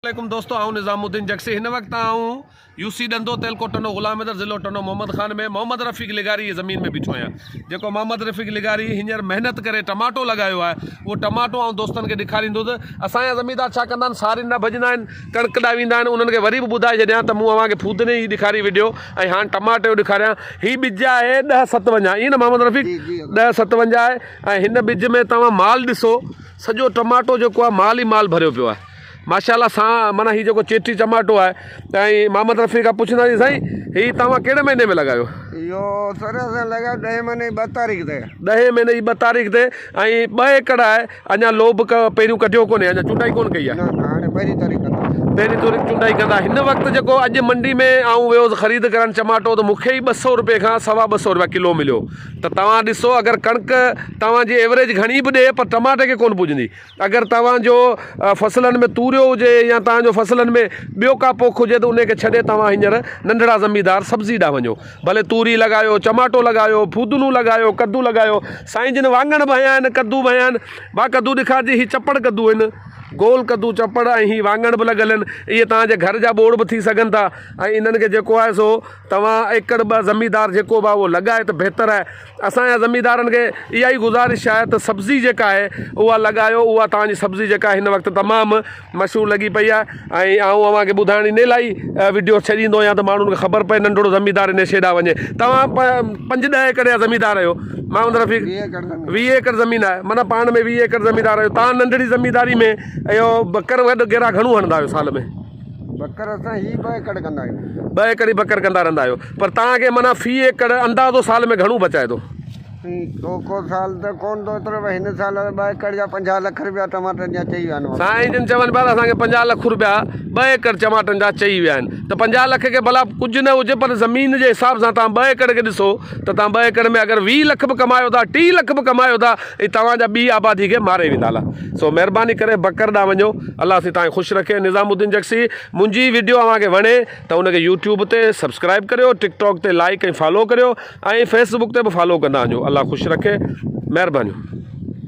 عليڪم دوستو آئون نظام الدين جگسي هن وقت آئون يو سي ڏندو تعلقو ٽنڊو غلام حيدر ضلعو ٽنڊو محمد خان ۾ محمد رفيق لغاري جي زمين ۾ بيٺو آهيان جيڪو محمد رفيق لغاري هينئر محنت ڪري ٽماٽو لڳايو آهي اهو ٽماٽو آئون دوستن کي ڏيکاريندس اسان جا زميندار ڇا ڪندا آهن سارين ڏانهن ڀڄندا آهن ڪڻڪ ڏانهن ويندا آهن انهن کي وري به ٻڌائي ڇڏيان ته مون اوهان کي ڦودني جي ڏيکاري وڊيو ۽ هاڻ ٽماٽي جو ڏيکاريان هي ٻج آهي ڏهه ستونجاهه ائين نه محمد رفيق ڏهه ستونجاهه آهي ۽ هن ٻج ۾ توهان مال ڏسو سڄو ٽماٽو جيڪو آهي مال ئي مال ڀريو پيو آهي ماشاءالله سان معنيٰ هي جيڪو چيٽي چماٽو آهي ۽ محمد رفيع کان پڇنداسين سائين هي توهان ڪهڙي مهيني ۾ لڳايو؟ اهو سر اسان لڳايو ڏهين مهيني جي ٻه تاريخ تي. ڏهين مهيني جي ٻه تاريخ تي ۽ ٻه ايڪڙ آهي اڃا لوب پهريون ڪڍيو ڪونهي اڃا چونڊائي ڪونه ڪئي آهي. نه نه هاڻي پهرين تاريخ ڪنداسين. پهرين تاريخ چونڊائي ڪندا. هن وقت جيڪو اڄ منڊي ۾ آئون ويو هوس خريد ڪرڻ چماٽو ته مون کي ئي ٻه سئو روپئي کان سوا ٻه سئو روپيا ڪلو مليو ته توهان ڏسو اگر ڪڻڪ توهان جي ايوريج گهڻي به ڏئي پر ٽماٽي کي ڪونه پڄندي. اگر توهان جو فصلن ۾ توريو هجي يا توهان جو فصلن ۾ ٻيو ڪا پوک هجي ته انهي کي ڇڏي توهان هينئر ننڍڙا زميندار سبزي ڏانهن وڃو ڀلي توري لڳايو چماٽو لڳايو ڦودنو لڳايو ڪدو لڳايو سائين جن واڱڻ به هنيا آهن ڪدو به هنيا آهن ڀا ڪدو ڏيکارجي هي چپڙ ڪدو آهن گول ڪدو چپڙ ۽ هي واڱڻ به لڳل آهن اهي توهان جي گهر جا ٻوڙ به ٿي سگهن ٿا ۽ انهن کي جيڪو آهي سو توهان ايڪڙ ٻه زميندار جيڪو به آهي اهو لڳائي ته بهتر آهي اسان جا زميندارن کي اها ئي گذارش آهي ته سبزي جيڪا آهي اها لڳايو اها توهان جي سبزي جيڪا هن وقت تمام مشهور لڳي پئي آهي ۽ آئون اوهان کي ٻڌائڻ انهي لاء ئي وڊيو ڇڏيندو آهيان ته ماڻهن کي خبر پئي ننڍڙو زميندار انهي شي ڏانهن وڃي توهان پنج ڏهه ايڪڙ جا زميندار آهيو محمد رفيق 20 ايڪڙ زمين آهي معنيٰ پاڻ ۾ 20 ايڪڙ زميندار آهيو توهان ننڍڙي زمينداري ۾ اهو بڪر وغيره گهڻو هڻندا آهيو سال ۾ بڪر اسان هي ٻه ايڪڙ ڪندا آهيون. ٻه ايڪڙ ئي بڪر ڪندا رهندا آهيو پر توهان کي معنيٰ في ايڪڙ اندازو سال ۾ گهڻو بچائي ٿو؟ ڪو ڪو سال ته ڪونه ٿو ايترو پر هن سال ٻه ايڪڙ جا 50 لک روپيا ٽماٽن جا چئي ويا آهن. سائين جن چون پيا ته اسان کي 50 لک روپيا ٻه ايڪڙ ٽماٽن جا چئي ويا آهن ته 50 لک کي ڀلا ڪجهه نه هجي پر زمين جي حساب سان توهان ٻه ايڪڙ کي ڏسو ته توهان ٻه ايڪڙ ۾ اگر 20 لک به ڪمايو ٿا 30 لک به ڪمايو ٿا اي توهان جا ٻي آبادي کي ماري ويندا الله سو مهرباني ڪري بکر ڏانهن وڃو الله سين توهان کي خوش رکي نظام الدين جگسي منهنجي وڊيو اوهان کي وڻي ته ان کي يوٽيوب تي سبسڪرائب ڪريو ٽڪ ٽاڪ تي لائڪ ۽ فالو ڪريو ۽ فيس بڪ تي به فالو ڪندا وڃو الله خوش رکي مهربانيون.